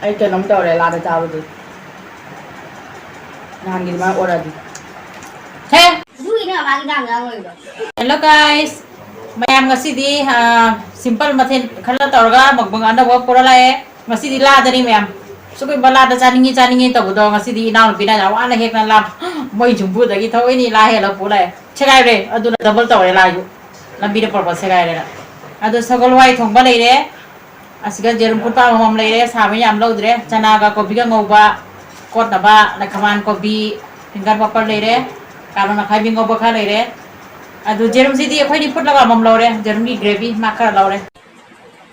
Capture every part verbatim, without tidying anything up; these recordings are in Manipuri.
ꯑꯩ ꯀꯩꯅꯣꯝ ꯇꯧꯔꯦ ꯂꯥꯗ ꯆꯥꯕꯗꯨ꯫ ꯅꯍꯥꯟꯒꯤ ꯑꯗꯨꯃꯥꯏꯅ ꯑꯣꯏꯔꯗꯤ꯫ ꯍꯦ! ꯑꯗꯨꯒꯤꯅꯦ ꯃꯃꯥꯒꯤ ꯗꯥꯝ ꯌꯥꯎꯔꯣꯏꯗꯣ꯫ Hello guys, ꯃꯌꯥꯝ ꯉꯁꯤꯗꯤ, ꯑ, simple ꯃꯊꯦꯜ ꯈꯔ ꯇꯧꯔꯒ mukbang ꯑꯅꯧꯕ ꯄꯨꯔ ꯂꯥꯛꯑꯦ꯫ ꯉꯁꯤꯗꯤ ꯂꯥꯗꯅꯤ ꯃꯌꯥꯝ꯫ ꯁꯨꯒꯨꯝꯕ ꯂꯥꯗ ꯆꯥꯅꯤꯡꯉꯤ ꯆꯥꯅꯤꯡꯉꯤ ꯇꯧꯕꯗꯣ ꯉꯁꯤꯗꯤ ꯏꯅꯥꯎꯅꯨꯄꯤꯅ ꯌꯥꯝ ꯋꯥꯅ ꯍꯦꯛꯅ ꯂꯥ-, ꯃꯣꯏ ꯌꯨꯝꯕꯨꯗꯒꯤ ꯊꯑꯣꯏꯅ ꯂꯥ ꯍꯦꯜꯂ ꯄꯨ ꯂꯥꯛꯑꯦ꯫ ꯁꯦꯒꯥꯏꯔꯦ꯫ ꯑꯗꯨꯅ double ꯇꯧꯔꯦ ꯂꯥꯁꯨ꯫ ꯂꯝꯕꯤꯗ ꯄꯨꯔꯛꯄ ꯁꯦꯒꯥꯏꯔꯦꯅ꯫ ꯑꯗꯣ ꯁꯒꯣꯜ ꯍꯋꯥꯏ ꯊꯣꯡꯕ ꯂꯩꯔꯦ꯫ ꯑꯁꯤꯒ ꯖꯦꯔꯨꯝ ꯐꯨꯠꯄ ꯑꯃꯃꯝ ꯂꯩꯔꯦ꯫ ꯁꯥꯕ ꯌꯥꯝ ꯂꯧꯗ꯭ꯔꯦ꯫ ꯆꯅꯥꯒ ꯀꯣꯕꯤꯒ ꯉꯧꯕ ꯀꯣꯠꯅꯕ ꯂꯩꯈꯃꯥꯟ ꯀꯣꯕꯤ, finger ꯄꯥꯄꯔ ꯂꯩꯔꯦ꯫ ꯀꯥꯔꯣꯠ ꯑꯈꯥꯕꯤ ꯉꯧꯕ ꯈꯔ ꯂꯩꯔꯦ꯫ ꯑꯗꯨ ꯖꯦꯔꯨꯝꯁꯤꯗꯤ ꯑꯩꯈꯣꯏꯅꯤ ꯐꯨꯠꯂꯒ ꯑꯃꯃꯝ ꯂꯧꯔꯦ꯫ ꯖꯦꯔꯨꯝꯒꯤ gravy ꯃꯥ ꯈꯔ ꯂꯧꯔꯦ꯫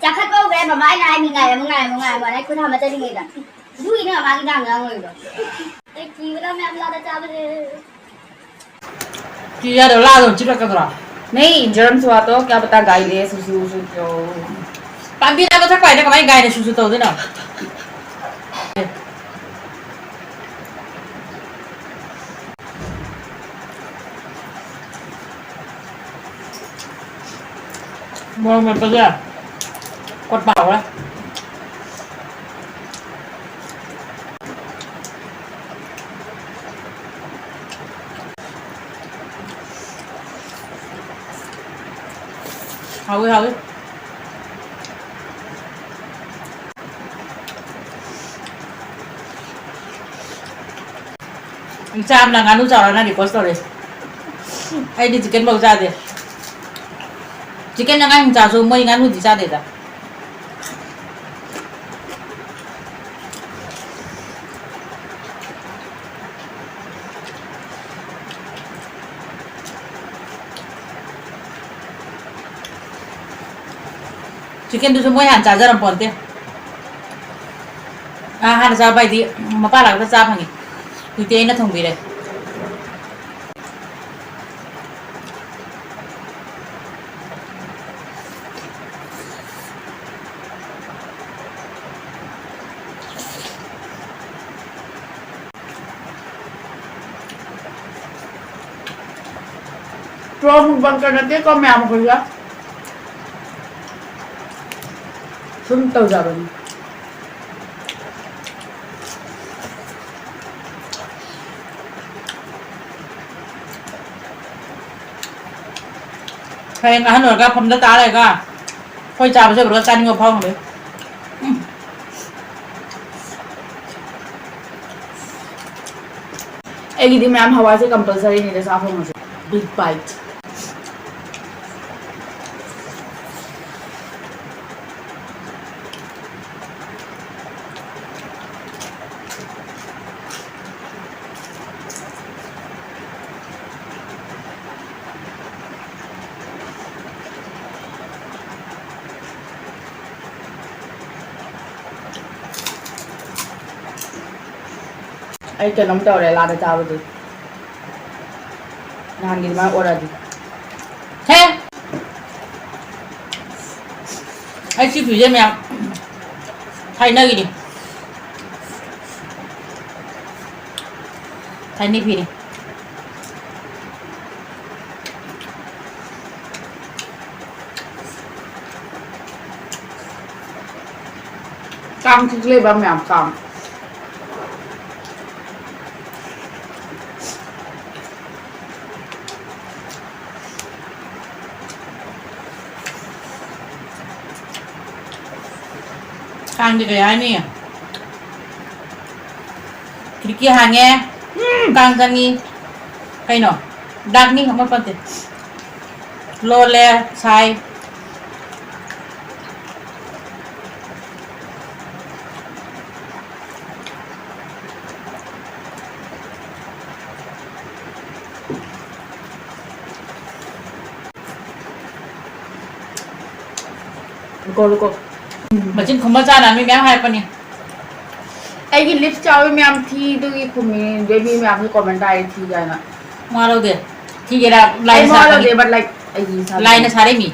ꯆꯥꯈꯠꯄ ꯍꯧꯈ꯭ꯔꯦ ꯃꯃꯥ꯫ ꯑꯩꯅ ꯍꯥꯏꯅꯤ ꯉꯥꯏꯔꯝꯃꯨ, ꯉꯥꯏꯔꯝꯃꯨ, ꯉꯥꯏꯔꯝꯃꯨ꯫ ꯑꯩ ꯈꯨꯠ ꯍꯥꯝꯕ ꯆꯠꯂꯤꯉꯩꯗ꯫ ꯑꯗꯨꯒꯤꯅꯦ ꯃꯃꯥꯒꯤ ꯗꯥꯝ ꯌꯥꯎꯔꯣꯏꯗꯣ꯫ ꯑꯩ ꯀꯤꯕꯅ ꯃꯌꯥꯝ ꯂꯥꯗ ꯆꯥꯕꯁꯦ꯫ ꯀꯤ ꯌꯥꯗꯕ ꯂꯥꯗꯣ ꯆꯤꯛꯂꯛꯀꯗ꯭ꯔꯣ? नहीं, जर्म्स हुआ तो क्या पता गाय ने सुसु सुसु क्यों। ꯄꯥꯝꯕꯤꯗ ꯃꯊꯛ ꯄꯥꯏꯗ ꯀꯃꯥꯏꯅ ꯒꯥꯏꯅ ꯁꯨꯁꯨ ꯇꯧꯗꯣꯏꯅꯣ? ꯃꯣꯔꯣꯛ ꯃꯦꯠꯄꯁꯦ ꯀꯣꯠꯄ ꯍꯧꯔꯦ꯫ ꯍꯥꯎꯏ, ꯍꯥꯎꯏ꯫ ꯏꯆꯥ ꯑꯃꯅ ꯉꯥꯅꯨ ꯆꯥꯎꯔꯅ request ꯇꯧꯔꯦ꯫ ꯑꯩꯗꯤ chicken ꯐꯧ ꯆꯥꯗꯦ꯫ Chicken ꯑꯉꯥꯡ ꯃꯆꯥꯁꯨ ꯃꯣꯏ ꯉꯥꯅꯨꯗꯤ ꯆꯥꯗꯦꯗ꯫ Chicken ꯗꯨꯁꯨ ꯃꯣꯏ ꯍꯥꯟꯅ ꯆꯥꯖꯔꯝꯄꯣꯟꯇꯦ꯫ ꯑꯥ, ꯍꯥꯟꯅ ꯆꯥꯕ ꯍꯥꯏꯗꯤ ꯃꯄꯥ ꯂꯥꯛꯄꯗ ꯆꯥ ꯐꯪꯉꯤ꯫ ꯍꯧꯖꯤꯛꯇꯤ ꯑꯩꯅ ꯊꯣꯡꯕꯤꯔꯦ꯫ Pro mukbang ꯅꯠꯇꯦꯀꯣ ꯃꯌꯥꯝ ꯑꯩꯈꯣꯏꯒ ꯁꯨꯝ ꯇꯧꯖꯕꯅꯤ꯫ ꯍꯌꯦꯡ ꯑꯍꯟ ꯑꯣꯏꯔꯒ ꯐꯝꯗ ꯇꯥ ꯂꯩꯔꯒ ꯑꯩꯈꯣꯏ ꯆꯥꯕꯁꯦ ꯎꯔꯒ ꯆꯥꯅꯤꯡꯕ ꯐꯥꯎꯔꯝꯒꯅꯤ꯫ ꯎꯝ꯫ ꯑꯩꯒꯤꯗꯤ ꯃꯌꯥꯝ ꯍꯋꯥꯏꯁꯦ compulsoryꯅꯤꯗ ꯆꯥꯛ ꯊꯣꯡꯕꯁꯦ꯫ Big bite꯫ ꯑꯩ ꯀꯩꯅꯣꯝ ꯇꯧꯔꯦ, ꯂꯥꯗ ꯆꯥꯕꯗꯨ꯫ ꯅꯍꯥꯟꯒꯤ ꯑꯗꯨꯃꯥꯏꯅ ꯑꯣꯔꯗꯤ꯫ ꯍꯦ! ꯑꯩ ꯁꯤ ꯐꯤꯁꯦ ꯃꯌꯥꯝ ꯊꯥꯏꯅꯒꯤꯅꯤ꯫ ꯊꯥꯏꯅ ꯐꯤꯅꯤ꯫ ꯀꯥꯡ ꯆꯤꯛꯂꯦꯕ ꯃꯌꯥꯝ, ꯀꯥꯡ꯫ ꯀꯥꯡꯗꯤ ꯀꯩ ꯍꯥꯏꯅꯤ? ꯈꯤꯔꯀꯤ ꯍꯥꯡꯉꯦ꯫ ꯎꯝ, ꯀꯥꯡ ꯆꯪꯉꯤ꯫ ꯀꯩꯅꯣ? ꯗꯥꯛꯅꯤ, ꯑꯃꯣꯠꯄ ꯅꯠꯇꯦ꯫ ꯂꯣꯜꯂꯦ, ꯁꯥꯏ꯫ ꯂꯨꯀꯣ, ꯂꯨꯀꯣ꯫ ꯃꯆꯤꯟ ꯈꯨꯝꯕ ꯆꯥꯅ ꯃꯤ ꯃꯌꯥꯝ ꯍꯥꯏꯔꯛꯄꯅꯤ꯫ ꯑꯩꯒꯤ lips ꯆꯥꯎꯕ ꯃꯌꯥꯝ ꯊꯤꯗꯨꯒꯤ ꯈꯨꯝꯃꯤ, ꯑꯗꯩ ꯃꯤ ꯃꯌꯥꯝꯁꯨ comment ꯍꯥꯏ ꯊꯤ ꯀꯥꯏꯅ꯫ ꯃꯋꯥ ꯂꯧꯗꯦ꯫ ꯊꯤꯒꯦꯔꯥ, ꯑꯩ ꯂꯥꯏꯅ ꯃꯋꯥ ꯁꯥꯔꯛꯀꯅꯤ꯫ ꯂꯧꯗꯦ, but, like, ꯑꯩꯒꯤ ꯏꯁꯥꯒꯤ ꯂꯥꯏꯅ ꯁꯥꯔꯛꯏ ꯃꯤ꯫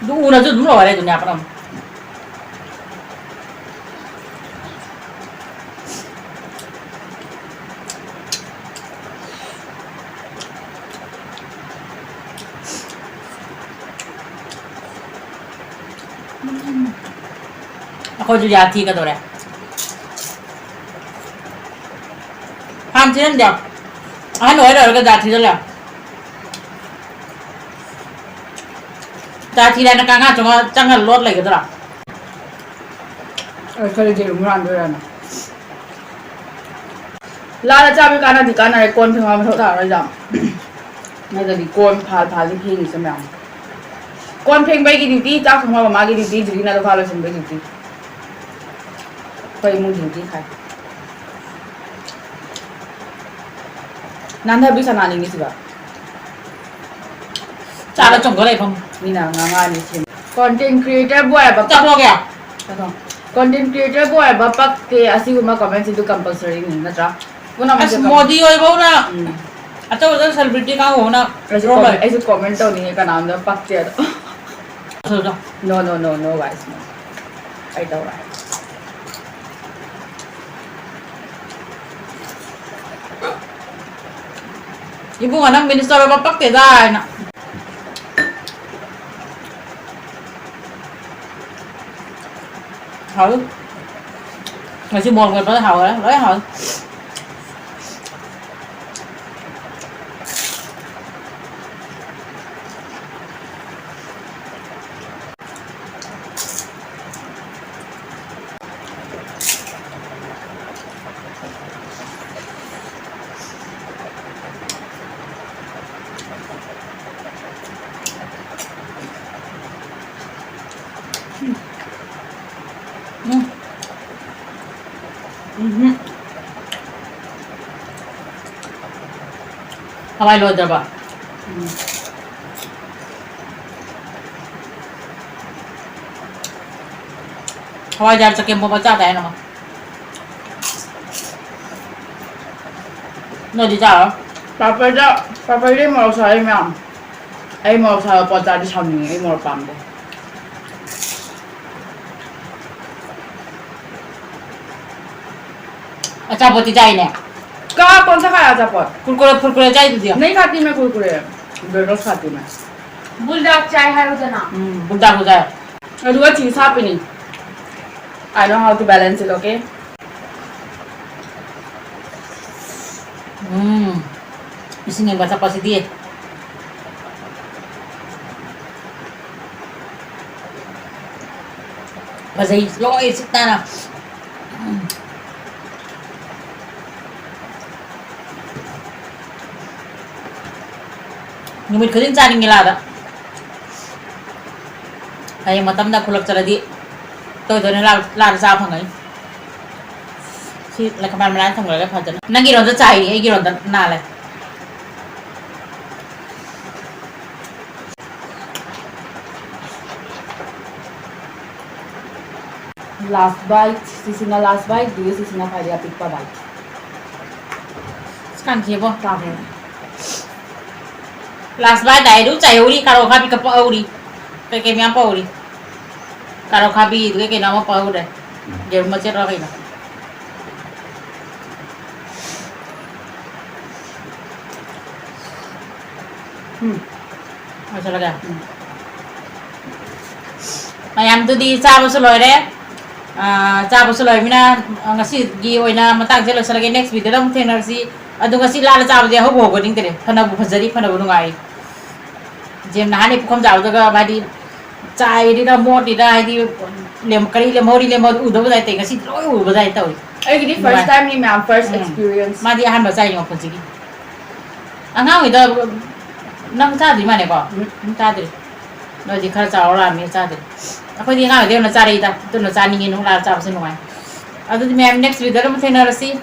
ꯑꯗꯨ ꯎꯔꯁꯨ ꯑꯗꯨꯝ ꯂꯣꯏꯔꯦ ꯑꯗꯨꯅꯦ ꯑꯄꯅꯝ꯫ ꯑꯩꯈꯣꯏꯁꯨ ꯌꯥ ꯊꯤꯒꯗꯧꯔꯦ꯫ ꯍꯥꯟ ꯊꯤꯖꯤꯟꯗꯦ꯫ ꯑꯍꯟ ꯑꯣꯏ ꯂꯣꯏꯔꯒ ꯌꯥ ꯊꯤꯖꯤꯜꯂꯦ꯫ ꯆꯥ ꯊꯤꯔꯦꯅ ꯀꯥꯡꯉꯥ ꯆꯪꯉ, ꯆꯪꯉ ꯂꯣꯠ ꯂꯩꯒꯗ꯭ꯔꯥ? ꯑꯩ ꯈꯔ ꯌꯦꯔꯨꯝ ꯍꯨꯔꯥꯟꯗꯣꯏꯔꯥꯅ꯫ ꯂꯥꯗ ꯆꯥꯕ ꯀꯥꯟꯅꯗꯤ ꯀꯥꯟꯅꯔꯦ, ꯀꯣꯟ ꯐꯦꯡꯕ ꯃꯊꯧ ꯇꯥꯔꯔꯣꯏꯗ꯫ ꯅꯠꯇ꯭ꯔꯗꯤ ꯀꯣꯟ ꯐꯥꯜ ꯐꯥꯜꯗꯤ ꯐꯦꯡꯉꯤꯁꯦ ꯃꯌꯥꯝ꯫ ꯀꯣꯟ ꯐꯦꯡꯕꯩꯒꯤ duty, ꯆꯥꯛ ꯊꯣꯡꯕ ꯃꯥꯒꯤ duty, ꯖꯨꯂꯤꯅ ꯂꯨꯈꯥ ꯂꯣꯏꯁꯤꯟꯕꯩ duty꯫ ꯑꯩꯈꯣꯏ ꯏꯃꯨꯡ duty ꯈꯥꯏ꯫ ꯅꯥꯟꯊꯕꯤ ꯁꯅꯥꯅꯤꯡꯉꯤ ꯁꯤꯕ꯫ ꯆꯥꯔ ꯆꯣꯡꯊꯣꯛ ꯂꯩꯐꯝ꯫ ꯃꯤꯅ ꯉꯥꯡꯉꯛꯑꯅꯤ ꯁꯤ꯫ Content creator ꯕꯨ ꯍꯥꯏꯕ ꯄꯛ-, ꯆꯠꯊꯣꯛꯑꯒꯦ꯫ ꯆꯠꯊꯣꯛ꯫ Content creator ꯕꯨ ꯍꯥꯏꯕ ꯄꯛꯇꯦ꯫ ꯑꯁꯤꯒꯨꯝꯕ comment ꯁꯤꯗꯤ compulsory ꯅꯤ ꯅꯠꯇ꯭ꯔꯥ? ꯄꯨꯝꯅꯃꯛꯁꯦ ꯑꯁ, com-, ꯃꯣꯗꯤ ꯑꯣꯏꯕꯧꯅ ꯎꯝ꯫ ꯑꯆꯧ ꯑꯆꯧ celebrity ꯀꯥꯡꯕꯨꯅ ꯑꯩꯁꯨ ꯔꯣꯜ ꯂꯣꯏ꯫ Com-, ꯑꯩꯁꯨ comment ꯇꯧꯅꯤꯡꯉꯦ ꯀꯅꯥꯝꯇ ꯄꯛꯇꯦ ꯑꯗꯣ꯫ ꯑꯗꯨꯗꯣ꯫ No, no, no, no, guys, no. ꯑꯩ ꯇꯧꯔꯣꯏ꯫ ꯏꯕꯨꯡꯉꯣ, ꯅꯪ minister ꯑꯣꯏꯕ ꯄꯛꯇꯦꯗ ꯍꯥꯏꯅ꯫ ꯍꯥꯎꯏ꯫ ꯉꯁꯤ ꯃꯣꯔꯣꯛ ꯃꯦꯠꯄꯗ ꯍꯥꯎꯔꯦ, ꯂꯣꯏ ꯍꯥꯎꯏ꯫ ꯎꯝ꯫ ꯎꯝꯍꯨꯝ꯫ ꯍꯋꯥꯏ ꯂꯣꯏꯗ꯭ꯔꯕ? ꯎꯝ꯫ ꯍꯋꯥꯏꯖꯥꯔ ꯆꯒꯦꯝꯄꯣꯝꯕ ꯆꯥꯗꯥꯏ ꯅꯣꯡꯃ? ꯅꯣꯏꯗꯤ ꯆꯥꯔꯣꯏ? ꯄꯥꯄꯔꯗ, ꯄꯥꯄꯔꯗꯤ ꯃꯣꯔꯣꯛ ꯁꯥꯏ ꯃꯌꯥꯝ꯫ ꯑꯩ ꯃꯣꯔꯣꯛ ꯁꯥꯕ ꯄꯣꯠ ꯆꯥꯔꯗꯤ ꯁꯥꯎꯅꯤꯡꯉꯦ, ꯑꯩ ꯃꯣꯔꯣꯛ ꯄꯥꯝꯗꯦ꯫ ꯑꯆꯥꯄꯣꯠꯇꯤ ꯆꯥꯏꯅꯦ? कहाँ, कौन सा खाया अचापॉट? कुरकुरे, कुरकुरे चाहिए तुझे? नहीं खाती मैं कुरकुरे, ब्रेडोस खाती मैं। बुलडॉग चाय है उधर ना। हम्म, बुलडॉग हो जाए। ꯑꯗꯨꯒ ꯆꯤꯁ ꯍꯥꯞꯄꯤꯅꯤ꯫ I know how to balance it, okay? ꯎꯝ, ꯏꯁꯤꯡ ꯌꯦꯡꯕ ꯆꯠꯄꯁꯤꯗꯤ꯫ ꯐꯖꯩ, ꯂꯣꯏ ꯁꯤꯠ ꯅꯥꯟꯅ꯫ ꯅꯨꯃꯤꯠ ꯈꯨꯗꯤꯡ ꯆꯥꯅꯤꯡꯉꯦ ꯂꯥꯗ꯫ ꯍꯌꯦꯡ ꯃꯇꯝꯗ ꯈꯨꯂꯛ ꯆꯠꯂꯗꯤ ꯇꯣꯏ ꯇꯣꯏꯅ ꯂꯥ-, ꯂꯥꯗ ꯆꯥꯕ ꯐꯪꯒꯅꯤ꯫ ꯁꯤ ꯂꯩꯈꯥꯝ ꯃꯅꯥ ꯊꯝꯈ꯭ꯔꯒ ꯐꯖꯅ꯫ ꯅꯪꯒꯤꯔꯣꯝꯗ ꯆꯥꯏꯔꯤ, ꯑꯩꯒꯤꯔꯣꯝꯗ ꯅꯥꯜꯂꯦ꯫ Last bite, ꯁꯤꯁꯤꯅ last bite, ꯑꯗꯨꯒ ꯁꯤꯁꯤꯅ ꯈ꯭ꯋꯥꯏꯗꯒꯤ ꯑꯄꯤꯛꯄ bite꯫ ꯑꯁ, ꯀꯥꯡꯈꯤꯕꯣ꯫ ꯀꯥꯡꯉꯦ꯫ Last bite ꯍꯥꯏꯗꯨ ꯆꯥꯏꯍꯧꯔꯤ, ꯀꯥꯔꯣ ꯑꯈꯥꯕꯤ ꯀꯄꯛꯍꯧꯔꯤ꯫ ꯀꯩꯀꯩ ꯃꯌꯥꯝ ꯄꯧꯔꯤ꯫ ꯀꯥꯔꯣ ꯑꯈꯥꯕꯤ, ꯑꯗꯨꯒ ꯀꯩꯅꯣ ꯑꯃ ꯄꯧꯔꯦ꯫ ꯌꯦꯔꯨꯝ ꯃꯆꯦꯠꯂ ꯀꯩꯅꯣ꯫ ꯎꯝ꯫ ꯂꯣꯏꯁꯤꯜꯂꯒꯦ꯫ ꯎꯝ꯫ ꯃꯌꯥꯝꯗꯨꯗꯤ ꯆꯥꯕꯁꯨ ꯂꯣꯏꯔꯦ꯫ ꯑꯥ, ꯆꯥꯕꯁꯨ ꯂꯣꯏꯔꯃꯤꯅ, ꯑꯥ, ꯉꯁꯤꯒꯤ ꯑꯣꯏꯅ ꯃꯇꯥꯡꯁꯦ ꯂꯣꯏꯁꯤꯜꯂꯒꯦ꯫ Next video ꯗ ꯑꯃꯨꯛ ꯊꯦꯡꯅꯔꯁꯤ꯫ ꯑꯗꯨ ꯉꯁꯤ ꯂꯥꯗ ꯆꯥꯕꯗꯤ ꯍꯧꯕꯨ ꯍꯧꯒꯠꯅꯤꯡꯗ꯭ꯔꯦ꯫ ꯐꯅꯕꯨ ꯐꯖꯔꯤ, ꯐꯅꯕꯨ ꯅꯨꯡꯉꯥꯏꯔꯤ꯫ ꯖꯦꯝ ꯅꯍꯥꯟꯅꯤ ꯄꯨꯈꯝ ꯆꯥꯕꯗꯒ ꯃꯥꯗꯤ ꯆꯥꯏꯔꯤꯔ ꯃꯣꯠꯂꯤꯔ ꯍꯥꯏꯗꯤ ꯂꯦꯝ-, ꯀꯔꯤ ꯂꯦꯝꯍꯧꯔꯤ ꯂꯦꯝꯍꯧꯔꯤ ꯎꯗꯕꯗꯥꯏ ꯇꯧꯏ꯫ ꯉꯁꯤ ꯂꯣꯏ ꯎꯕꯗꯥꯏ ꯇꯧꯏ꯫ ꯑꯩꯒꯤꯗꯤ first ꯅꯨꯡꯉꯥꯏ꯫ Time ꯅꯤ ꯃꯌꯥꯝ, first ꯎꯝ꯫ Experience꯫ ꯃꯥꯗꯤ ꯑꯍꯥꯟꯕ ꯆꯥꯏꯅꯤ ꯃꯄꯨꯟꯁꯤꯒꯤ꯫ ꯑꯉꯥꯡ ꯑꯣꯏꯗ ꯅꯪ ꯆꯥꯗ꯭ꯔꯤ ꯃꯥꯜꯂꯦꯀꯣ? ꯎꯝ꯫ ꯎꯝ, ꯆꯥꯗ꯭ꯔꯤ꯫ ꯅꯣꯏꯗꯤ ꯈꯔ ꯆꯥꯎꯔꯛꯑꯃꯤ ꯆꯥꯗ꯭ꯔꯤ꯫ ꯑꯩꯈꯣꯏꯗꯤ ꯑꯉꯥꯡ ꯑꯣꯏꯗꯩ ꯍꯧꯅ ꯆꯥꯔꯛꯏꯗ, ꯑꯗꯨꯅ ꯆꯥꯅꯤꯡꯉꯦ, ꯅꯨꯡ ꯂꯥꯛꯑ ꯆꯥꯕꯁꯦ ꯅꯨꯡꯉꯥꯏ꯫ ꯑꯗꯨꯗꯤ ꯃꯌꯥꯝ next video ꯗ ꯑꯃꯨꯛ ꯊꯦꯡꯅꯔꯁꯤ꯫